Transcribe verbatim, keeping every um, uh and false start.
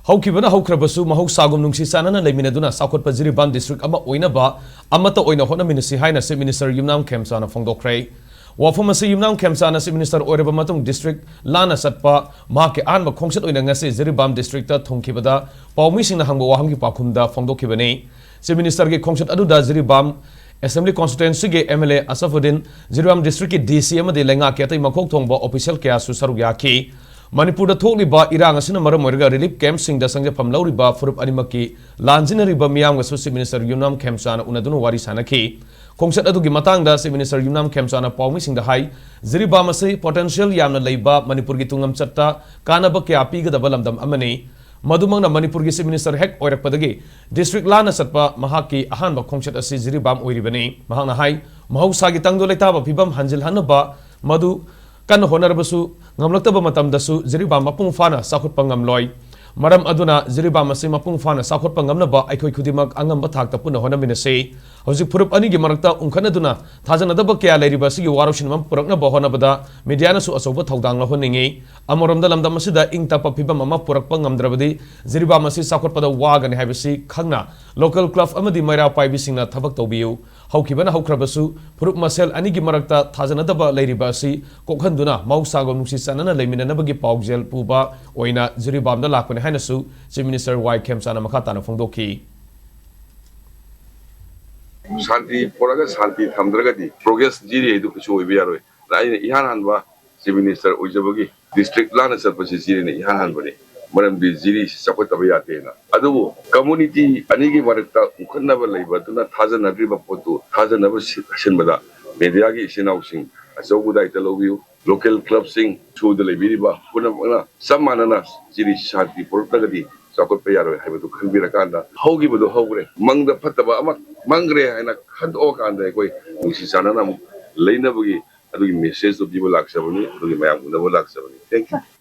ꯍꯧꯈꯤꯕꯅ ꯍꯧꯈ꯭ꯔꯕꯁꯨ, ꯃꯍꯧꯁꯥꯒꯨꯝ ꯅꯨꯡꯁꯤ ꯆꯥꯟꯅꯅ ꯂꯩꯃꯤꯟꯅꯗꯨꯅ ꯆꯥꯎꯈꯠꯄ ꯖꯤꯔꯤꯕꯥꯝ ꯗꯤꯁꯇ꯭ꯔꯤꯛ ꯑꯃ ꯑꯣꯏꯅꯕ ꯑꯃꯠꯇ ꯑꯣꯏꯅ ꯍꯣꯠꯅꯃꯤꯟꯅꯁꯤ ꯍꯥꯏꯅ ꯆꯤꯐ ꯃꯤꯅꯤꯁꯇꯔ ꯌꯨꯝꯅꯥꯝ ꯈꯦꯝꯆꯥꯅ ꯐꯣꯡꯗꯣꯛꯈ꯭ꯔꯦ꯫ ꯋꯥꯐꯝ ꯑꯁꯤ ꯌꯨꯝꯅꯥꯝ ꯈꯦꯝꯆꯥꯅ ꯆꯤꯐ ꯃꯤꯅꯤꯁꯇꯔ ꯑꯣꯏꯔꯕ ꯃꯇꯨꯡ ꯗꯤꯁꯇ꯭ꯔꯤꯛ ꯂꯥꯟꯅ ꯆꯠꯄ ꯃꯍꯥꯛꯀꯤ ꯑꯍꯥꯟꯕ ꯈꯣꯡꯆꯠ ꯑꯣꯏꯅ ꯉꯁꯤ ꯖꯤꯔꯤꯕꯥꯝ ꯗꯤꯁꯇ꯭ꯔꯤꯛꯇ ꯊꯨꯡꯈꯤꯕꯗ ꯄꯥꯎꯃꯤꯁꯤꯡꯅ ꯍꯪꯕ ꯋꯥꯍꯪꯒꯤ ꯄꯥꯎꯈꯨꯝꯗ ꯐꯣꯡꯗꯣꯛꯈꯤꯕꯅꯤ꯫ ꯆꯤꯐ ꯃꯤꯅꯤꯁꯇꯔꯒꯤ ꯈꯣꯡꯆꯠ ꯑꯗꯨꯗ ꯖꯤꯔꯤꯕꯥꯝ ꯑꯦꯁꯦꯝꯕ꯭ꯂꯤ ꯀꯣꯟꯁꯇꯤꯇ꯭ꯋꯦꯟꯁꯤꯒꯤ M L A Asfuddin, Jiribam ꯗꯤꯁꯇ꯭ꯔꯤꯛꯀꯤ ꯗꯤ ꯁꯤ ꯑꯃꯗꯤ ꯂꯩꯉꯥꯛꯀꯤ ꯑꯇꯩ ꯃꯀꯣꯛ ꯊꯣꯡꯕ ꯑꯣꯐꯤꯁꯤꯌꯦꯜ ꯀꯌꯥꯁꯨ ꯁꯔꯨꯛ ꯌꯥꯈꯤ꯫ ꯃꯅꯤꯄꯨꯔꯗ ꯊꯣꯛꯂꯤꯕ ꯏꯔꯥꯡ ꯑꯁꯤꯅ ꯃꯔꯝ ꯑꯣꯏꯔꯒ ꯔꯤꯂꯤꯐ ꯀꯦꯝꯞꯁꯤꯡꯗ ꯆꯪꯖꯐꯝ ꯂꯧꯔꯤꯕ ꯐꯨꯔꯨꯞ ꯑꯅꯤꯃꯛꯀꯤ ꯂꯥꯟꯖꯤꯟꯅꯔꯤꯕ ꯃꯤꯌꯥꯝꯒꯁꯨ ꯆꯤꯐ ꯃꯤꯅꯤꯁꯇꯔ ꯌꯨꯝꯅꯥꯝ ꯈꯦꯝꯆꯥꯅ ꯎꯅꯗꯨꯅ ꯋꯥꯔꯤ ꯁꯥꯟꯅꯈꯤ꯫ ꯈꯣꯡꯆꯠ ꯑꯗꯨꯒꯤ ꯃꯇꯥꯡꯗ ꯆꯤꯐ ꯃꯤꯅꯤꯁꯇꯔ ꯌꯨꯝꯅꯥꯝ ꯈꯦꯝꯆꯥꯅ ꯄꯥꯎꯃꯤꯁꯤꯡꯗ ꯍꯥꯏ, ꯖꯤꯔꯤꯕꯥꯝ ꯑꯁꯤ ꯄꯣꯇꯦꯟꯁꯤꯌꯦꯜ ꯌꯥꯝꯅ ꯂꯩꯕ, ꯃꯅꯤꯄꯨꯔꯒꯤ ꯇꯨꯡꯂꯝꯆꯠꯇ ꯀꯥꯟꯅꯕ ꯀꯌꯥ ꯄꯤꯒꯗꯕ ꯂꯝꯗꯝ ꯑꯃꯅꯤ꯫ ꯃꯗꯨꯃꯛꯅ ꯃꯅꯤꯄꯨꯔꯒꯤ ꯆꯤꯐ ꯃꯤꯅꯤꯁꯇꯔ ꯍꯦꯛ ꯑꯣꯏꯔꯛꯄꯗꯒꯤ ꯗꯤꯁꯇ꯭ꯔꯤꯛ ꯂꯥꯟꯅ ꯆꯠꯄ ꯃꯍꯥꯛꯀꯤ ꯑꯍꯥꯟꯕ ꯈꯣꯡꯆꯠ ꯑꯁꯤ ꯖꯤꯔꯤꯕꯥꯝ ꯑꯣꯏꯔꯤꯕꯅꯤ꯫ ꯃꯍꯥꯛꯅ ꯍꯥꯏ, ꯃꯍꯧꯁꯥꯒꯤ ꯇꯪꯗꯨ ꯂꯩꯇꯥꯕ ꯐꯤꯕꯝ ꯍꯟꯖꯤꯜꯍꯟꯅꯕ ꯃꯗꯨ ꯀꯟꯅ ꯍꯣꯠꯅꯔꯕꯁꯨ ꯉꯝꯂꯛꯇꯕ ꯃꯇꯝꯗꯁꯨ ꯖꯤꯔꯤꯕꯥꯝ ꯃꯄꯨꯡ ꯐꯥꯅ ꯆꯥꯎꯈꯠꯄ ꯉꯝꯂꯣꯏ꯫ ꯃꯔꯝ ꯑꯗꯨꯅ ꯖꯤꯔꯤꯕꯥꯝ ꯑꯁꯤ ꯃꯄꯨꯡ ꯐꯥꯅ ꯆꯥꯎꯈꯠꯄ ꯉꯝꯅꯕ ꯑꯩꯈꯣꯏ ꯈꯨꯗꯤꯡꯃꯛ ꯑꯉꯝꯕ ꯊꯥꯛꯇ ꯄꯨꯟꯅ ꯍꯣꯠꯅꯃꯤꯟꯅꯁꯤ꯫ ꯍꯧꯖꯤꯛ ꯐꯨꯔꯨꯞ ꯑꯅꯤꯒꯤ ꯃꯔꯛꯇ ꯎꯪꯈꯠꯅꯗꯨꯅ ꯊꯥꯖꯅꯗꯕ ꯀꯌꯥ ꯂꯩꯔꯤꯕ ꯑꯁꯤꯒꯤ ꯋꯥꯔꯧꯁꯤꯟ ꯑꯃ ꯄꯨꯔꯛꯅꯕ ꯍꯣꯠꯅꯕꯗ ꯃꯤꯗꯤꯌꯥꯅꯁꯨ ꯑꯆꯧꯕ ꯊꯧꯗꯥꯡ ꯂꯧꯍꯟꯅꯤꯡꯏ꯫ ꯑꯃꯔꯣꯝꯗ ꯂꯝꯗꯝ ꯑꯁꯤꯗ ꯏꯪ ꯇꯞꯄ ꯐꯤꯕꯝ ꯑꯃ ꯄꯨꯔꯛꯄ ꯉꯝꯗ꯭ꯔꯕꯗꯤ ꯖꯤꯔꯤꯕꯥꯝ ꯑꯁꯤ ꯆꯥꯎꯈꯠꯄꯗ ꯋꯥꯒꯅꯤ ꯍꯥꯏꯕꯁꯤ ꯈꯪꯅ ꯂꯣꯀꯦꯜ ꯀ꯭ꯂꯕ ꯑꯃꯗꯤ ꯃꯩꯔꯥ ꯄꯥꯏꯕꯤꯁꯤꯡꯅ ꯊꯕꯛ ꯇꯧꯕꯤꯌꯨ꯫ ꯍꯧꯈꯤꯕꯅ ꯍꯧꯈ꯭ꯔꯕꯁꯨ ꯐꯨꯔꯨꯞ ꯃꯁꯦꯜ ꯑꯅꯤꯒꯤ ꯃꯔꯛꯇ ꯊꯥꯖꯅꯗꯕ ꯂꯩꯔꯤꯕ ꯑꯁꯤ ꯀꯣꯛꯍꯟꯗꯨꯅ ꯃꯍꯧꯁꯥꯒꯨꯝ ꯅꯨꯡꯁꯤ ꯆꯥꯟꯅꯅ ꯂꯩꯃꯤꯟꯅꯅꯕꯒꯤ ꯄꯥꯎꯖꯦꯜ ꯄꯨꯕ ꯑꯣꯏꯅ ꯖꯤꯔꯤꯕꯥꯝꯗ ꯂꯥꯛꯄꯅꯤ ꯍꯥꯏꯅꯁꯨ ꯆꯤꯐ ꯃꯤꯅꯤꯁꯇꯔ ꯋꯥꯏ ꯈꯦꯝꯆꯥꯅ ꯃꯈꯥ ꯇꯥꯅ ꯐꯣꯡꯗꯣꯛꯈꯤ꯫ ꯁꯥꯟꯇꯤ ꯄꯨꯔꯛꯑꯒ ꯁꯥꯟꯇꯤ ꯊꯝꯗ꯭ꯔꯒꯗꯤ ꯄ꯭ꯔꯣꯒ꯭ꯔꯦꯁ ꯖꯤꯔꯤ ꯍꯥꯏꯗꯨ ꯀꯩꯁꯨ ꯑꯣꯏꯕ ꯌꯥꯔꯣꯏ꯫ ꯑꯩꯅ ꯏꯍꯥꯟ ꯍꯥꯟꯕ ꯆꯤꯐ ꯃꯤꯅꯤꯁꯇꯔ ꯑꯣꯏꯖꯕꯒꯤ ꯗꯤꯁꯇ꯭ꯔꯤꯛ ꯂꯥꯟꯅ ꯆꯠꯄꯁꯤ ꯖꯤꯔꯤꯅ ꯏꯍꯥꯟ ꯍꯥꯟꯕꯅꯤ꯫ ꯃꯔꯝꯗꯤ ꯖꯤꯔꯤꯁꯤ ꯆꯥꯎꯈꯠꯇꯕ ꯌꯥꯗꯦꯅ꯫ ꯑꯗꯨꯕꯨ ꯀꯝꯃꯨꯅꯤꯇꯤ ꯑꯅꯤꯒꯤ ꯃꯔꯛꯇ ꯎꯈꯠꯅꯕ ꯂꯩꯕ ꯑꯗꯨꯅ ꯊꯥꯖꯅꯗ꯭ꯔꯤꯕ ꯄꯣꯠꯇꯨ ꯊꯥꯖꯅꯕ ꯁꯤ-, ꯁꯤꯟꯕꯗ ꯃꯦꯗꯤꯌꯥꯒꯤ ꯏꯆꯤꯟ ꯏꯅꯥꯎꯁꯤꯡ ꯑꯆꯧꯕ ꯗꯥꯏꯇ ꯂꯧꯕꯤꯌꯨ꯫ ꯂꯣꯀꯦꯜ ꯀ꯭ꯂꯕꯁꯤꯡ ꯁꯨꯗ ꯂꯩꯕꯤꯔꯤꯕ ꯄꯨꯝꯅꯃꯛꯅ ꯆꯞ ꯃꯥꯟꯅꯅ ꯖꯤꯔꯤ ꯁꯥꯟꯇꯤ ꯄꯨꯔꯛꯇ꯭ꯔꯒꯗꯤ ꯆꯥꯎꯈꯠꯄ ꯌꯥꯔꯣꯏ ꯍꯥꯏꯕꯗꯨ ꯈꯟꯕꯤꯔꯀꯥꯟꯗ ꯍꯧꯈꯤꯕꯗꯨ ꯍꯧꯈ꯭ꯔꯦ, ꯃꯪꯗ ꯐꯠꯇꯕ ꯑꯃ ꯃꯪꯈ꯭ꯔꯦ ꯍꯥꯏꯅ ꯈꯟꯗꯣꯛꯑꯀꯥꯟꯗ ꯑꯩꯈꯣꯏ ꯅꯨꯡꯁꯤ ꯆꯥꯟꯅꯅ ꯑꯃꯨꯛ ꯂꯩꯅꯕꯒꯤ ꯑꯗꯨꯒꯤ ꯃꯦꯁꯦꯖꯇꯨ ꯄꯤꯕ ꯂꯥꯛꯆꯕꯅꯤ, ꯑꯗꯨꯒꯤ ꯃꯌꯥꯝ ꯎꯅꯕ ꯂꯥꯛꯆꯕꯅꯤ꯫ Thank you꯫